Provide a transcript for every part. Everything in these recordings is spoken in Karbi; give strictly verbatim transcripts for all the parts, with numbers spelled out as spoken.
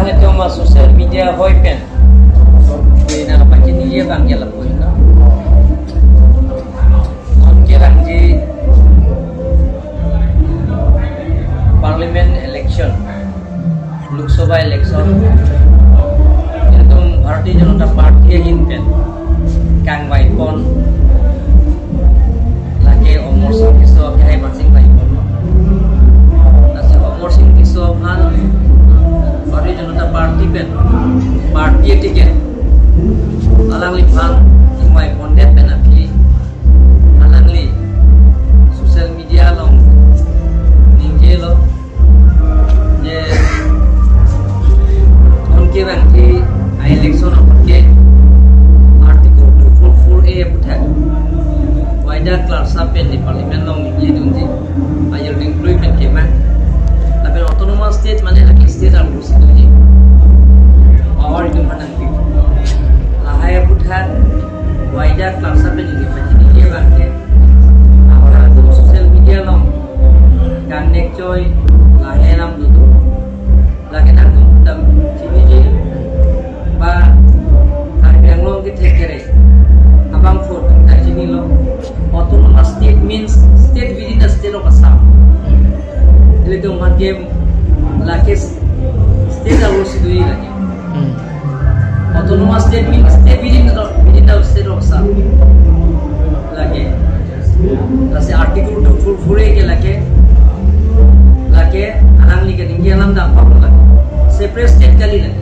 Netum a social media hoi pen, ina pachiniji abang ke lapu-an lo. Non kerangji Parliament election, Lok Sabha election, netum Bharatiya Janata Party ahin pen kangvaipon, lake Amarsing Tisso ke hai marsing vaiponlo. Lasi Amarsing Tisso aphan Bharatiya Janata Party pen, party ticket alangliphan ingvaipondet pen aphi alangli social media along ningjelo, je non kerangji a-election aphan ke Article two four four A aputhak waida klarsa pen neli Parliament along ningjedunji, ajir dingklui pen kemang. Lapen autonomous state mane lake state arlosi doji power itum aphan nangpi. Lahai aputhak waida klarsa pen neli pachiniji abang ke, apar atum social media along kangnek choi, lahai alam dudu, lake nangtum ta chiniji, ba Karbi Anglong kethek kere abangphu ta chinilo. Autonomous state means state within the state of Assam. Ilitum aphan ke lake state arlosi doji lake. Hmm. Autonomous state means state within the, within the state of Assam. Lake, lasi Article two four four A ke lake, lake alangli kaningje alam dam apa lake. Separate state kali lake.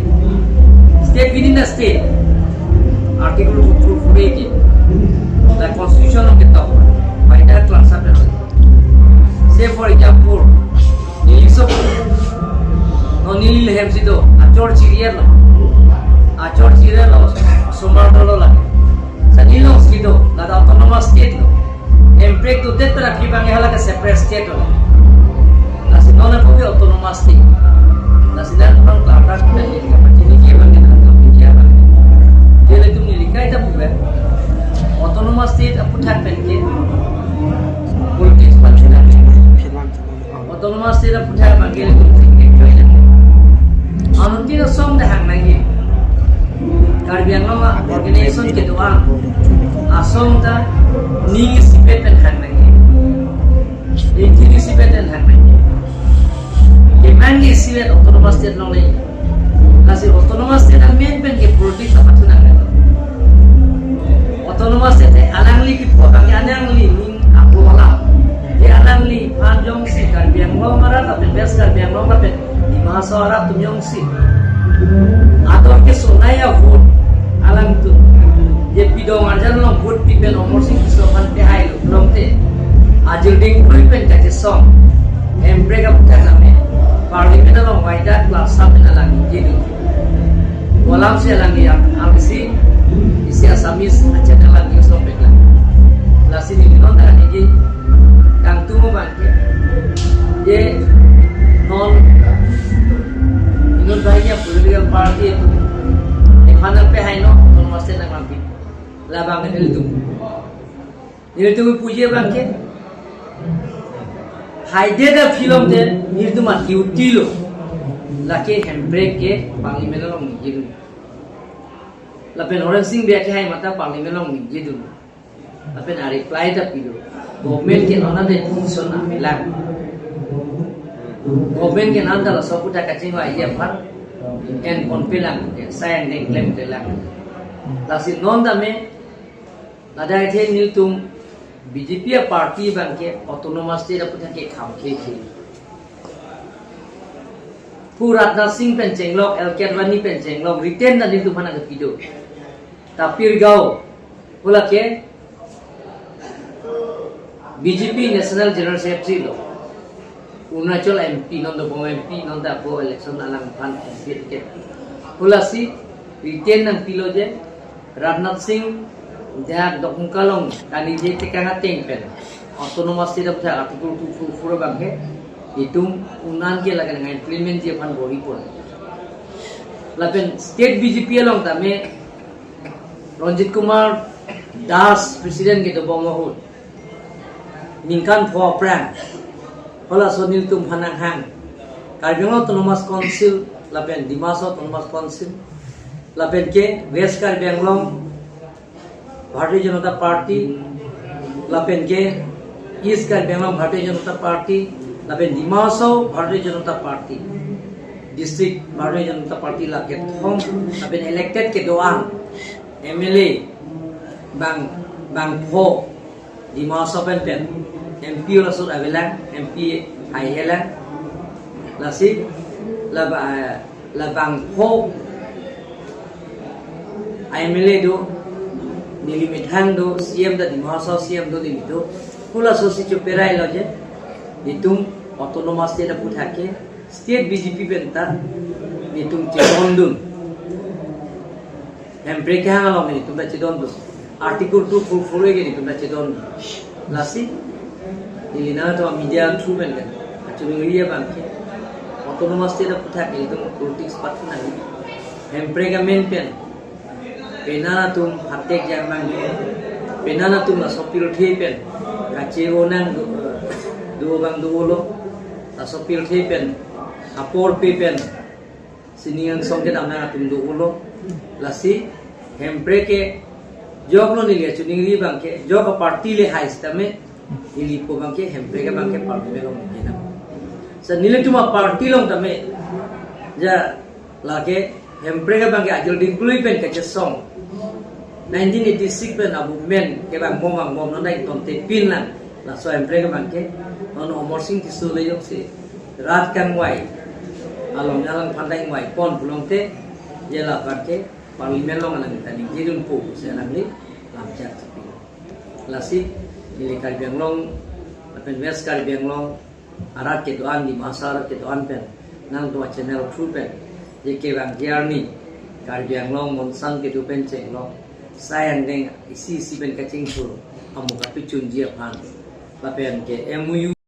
State within the state. Article two four four A ke, the constitution of the top, by that class of the, say for example, neli so, no, neli hem si do, achor chiriyar lo. Achor chiriyar lo, osomar dolo lake. Sa neli alongsi do, la autonomous state lo. Hemprek dodet pen aphi abang hala ke separate state lo. Lasi non ako ke autonomous state. Lasi dan orang kelakar kita ini kapacini ke abang, kita kapacini ke abang. Jadi itu neli kaita bukan. Autonomous state aputhak pen ke politics pan sila. Autonomous state aputhak abang ke itu enjoy na. Anuttin asong dah hang nangji. Karbi Anglong a organization kedo-an asong ta ning isipet pen hang nangji. Ning isipet pen hang nangji. Kemang ke isipet autonomous state along le. Lasi autonomous state amen pen ke politics apa tu nang. Autonomous state alangli kipu abang ke alangli ning apo wala. Ke alangliphan jongsi Karbi Anglong arat lapen West Karbi Anglong lapen Dima Hasao arat atum jongsi atum ke sonai a vote alangtum je pidong arjan along vote pi pen Amarsing Tisso aphan pehai lo pulote, ajir dingklui pen kachesong hemprek aputhak name Parliament along waida klarsa pen alang ningjedun. Kolam si alang ya, ang si isi Assamese aja dalam news topik lang. Lasi neli non ta ningje kangtung abang ke, je non inut bahagia political party itu, iphan nangpehai non, non master nang lampi. Labang nelitum, nelitum puji abang ke, haidet aphi pulote nelitum a-duty lo. Lake hemprek ke Parliament along ningjedun. Lapen Horen Sing Bey ke hai mate Parliament along ningjedun. Lapen a-reply ta pilo. Government ke non anta decision amelang. Government ke non anta laso aputhak kachingvai aphan enponpelang, sai angdeng klemklelang. Lasi non tame ladak athe nelitum B J P a-party abang ke autonomous state aputhak ke kham khekhe. Pu Rajnath Singh pen chenglok, L K Advani pen chenglok, written ta nelitum aphan nangkepi do. Ta pirgao, hala ke B J P National General Secretary lo. Arunachal M P, non dobom M P, non ta ako election alangphan M P ticket. Hala si written nangpilo je, Rajnath Singh dak Dokhmukam along kaningje tekang ateng pen autonomous state aputhak Article two four four abang ke itum unan ke lake nang-implement ji aphan bor-ipon. Lapen state B J P along tame Ranjit Kumar Das president kedobom ahut ningkan pho aphrang, halaso nelitum aphan nanghang, Karbi Anglong Autonomous Council lapen Dima Hasao Autonomous Council, lapen ke West Karbi Anglong Bharatiya Janata Party, lapen ke East Karbi Anglong Bharatiya Janata Party, lapen Dima Hasao Bharatiya Janata Party, District Bharatiya Janata Party la kethom, lapen elected kedo-an M L A bang bangpho Dima Hasao pen pen M P laso avelang, M P hai helang. Lasi la ba- la bangpho M L A do, neli methang do, C M ta Dima Hasao C M do, neli do. Halaso si choperailo je, nelitum Autonomous State aphuthak ke State B J P pen ta nelitum chedondun. Hemprek kehang along nelitum ta chedondun. Article two four four A ke nelitum ta chedondun. Lasi neli nangtum media through pen kan, kachiningri abang ke, Autonomous State aphuthak nelitum politics pathu nangji. Hemprek amen pen penang atum hatek jang nangji. Penang atum laso pirthe pen kachevo nang do, do abang dolo. Laso pirthe pen apor pe pen sining angsong kedam nang atum dolo. Lasi Hemprek ke joklo, neli kachiningri abang ke, jok aparty le hai sitame, neli po abang ke Hemprek abang ke parliament along kenam. Sa nelitum aparty along tame, ja lake Hemprek abang ke ajol dingklui pen kachesong. Nineteen eighty-six pen abu men kevang bom vang bom non dai ton te pin lang. Laso Hemprek abang ke non Amarsing Tisso le jongsi rat kangvai along jalang pandai ngvai pon pulote, je la abang ke parliament along alang ta ningjedunpo pusi alangli lamchak chepilo. Lasi neli Karbi Anglong lapen West Karbi Anglong arat kedo-an, Dima Hasao arat kedo-an pen nangtum channel through pen je kevang arni Karbi Anglong Monsang kedo pen chenglok, sai angdeng isi isi pen kachingthur, amo kapachunji aphan, lapen ke M O U